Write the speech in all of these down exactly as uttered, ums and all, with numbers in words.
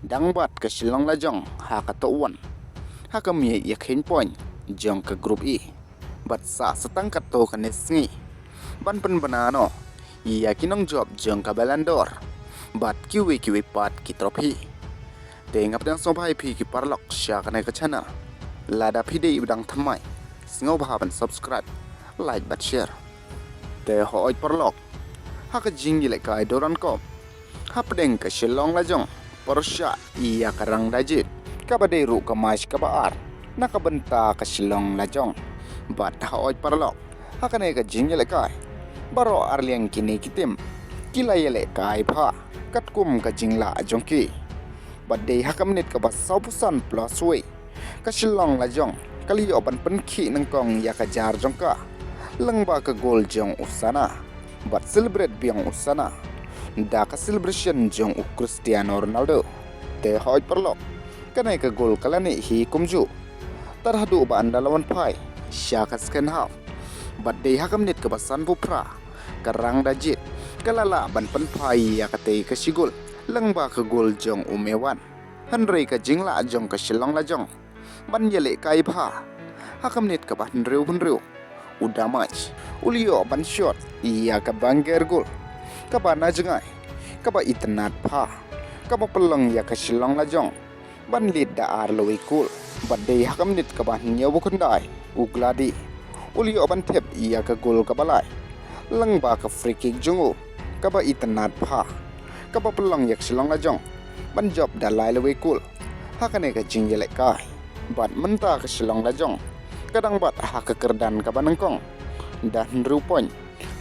dang bat ka Shillong Lajong ha ka top one ha ka miej ïakheiñ point jong ka Group E. Bad sa sa tang katto katne sngi ban pynbna noh ïa ki nongjop jong ka Ballon d'Or bad kiwei kiwei pat ki trophy. Te nga pdiang sngewbha ïa phi ki paralok sha kane ka channel. Lada phi dei ba dang thymmai, sngewbha ban subscribe, like bad share. Te hooid paralok, ha ka jingïalehkai Durand Cup hapdeng ka Shillong Lajong, pyrshah ïa ka Rang Dajit, kaba dei ruh ka match kaba ar na ka bynta ka Shillong Lajong. Bad hooid paralok, ha kane ka jingïalehkai baroh arliang kine ki team ki la ïalehkai bha katkum ka jinglah jong ki. Bad dei ha ka minit kaba sawphew san plus wei, ka Shillong Lajong ka la ïoh ban pynkhih nyngkong ïa ka jar jong ka lyngba ka gol jong u Sana, bad celebrate biang u Sana da ka celebration jong u Cristiano Ronaldo. Te hooid paralok, kane ka gol ka la neh hi kumjuh tad haduh ba ynda la wan phai sha ka second half. Bad dei ha ka minit kaba sanphew phra, ka Rang Dajit ka la lah ban pynphai ïa katei ka shi gol lyngba ka gol jong u Mewan. Hynrei ka jinglah jong ka Shillong Lajong ban ïalehkai bha ha ka minit kaba hynriew hynriew, u Damaj u la ïoh ban shot ïa ka bangker gol kaba na jngai, kaba itynnad bha, kaba pynlong ïa ka Shillong Lajong ban lead da ar lawei kol. Bad dei ha ka minit kaba hynñiewphew khyndai, u Gladi u la ïoh ban thep ïa ka gol kaba lai lyngba ka free kick jong u, kaba itynnad bha, kaba pynlong ïa ka Shillong Lajong ban jop da lai lawei kol ha kane ka jingïalehkai. Bad mynta ka Shillong Lajong ka dang bat ha ka kyrdan kaba nyngkong da hynriew point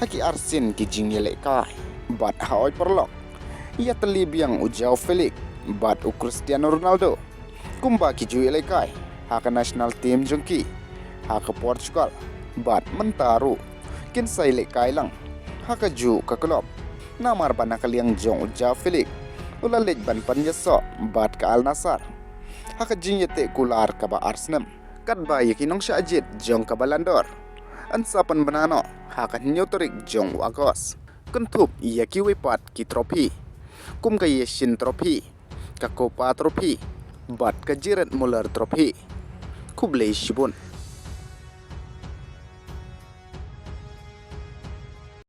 ha ki arsien ki jingïalehkai. Bad hooid paralok, ïatylli biang u Joao Felix bad u Cristiano Ronaldo kumba ki ju ïalehkai ha ka national team jong ki ha ka Portugal. Bad mynta ruh kin sa ïalehkai lang ha kajuh ka club, namar ba na ka liang jong u Joao Felix u la leit ban pynïasoh bad ka Al Nassr ha ka jingïateh kular kaba ar snem. Katba ïa ki nongshah jied jong ka Ballon d'Or yn sa pynbna noh ha ka hynñiew tarik jong u August, kynthup ïa kiwei pat ki trophy kum ka Yashin Trophy, ka Copa Trophy bad ka Gerd Muller Trophy. Khublei shibun.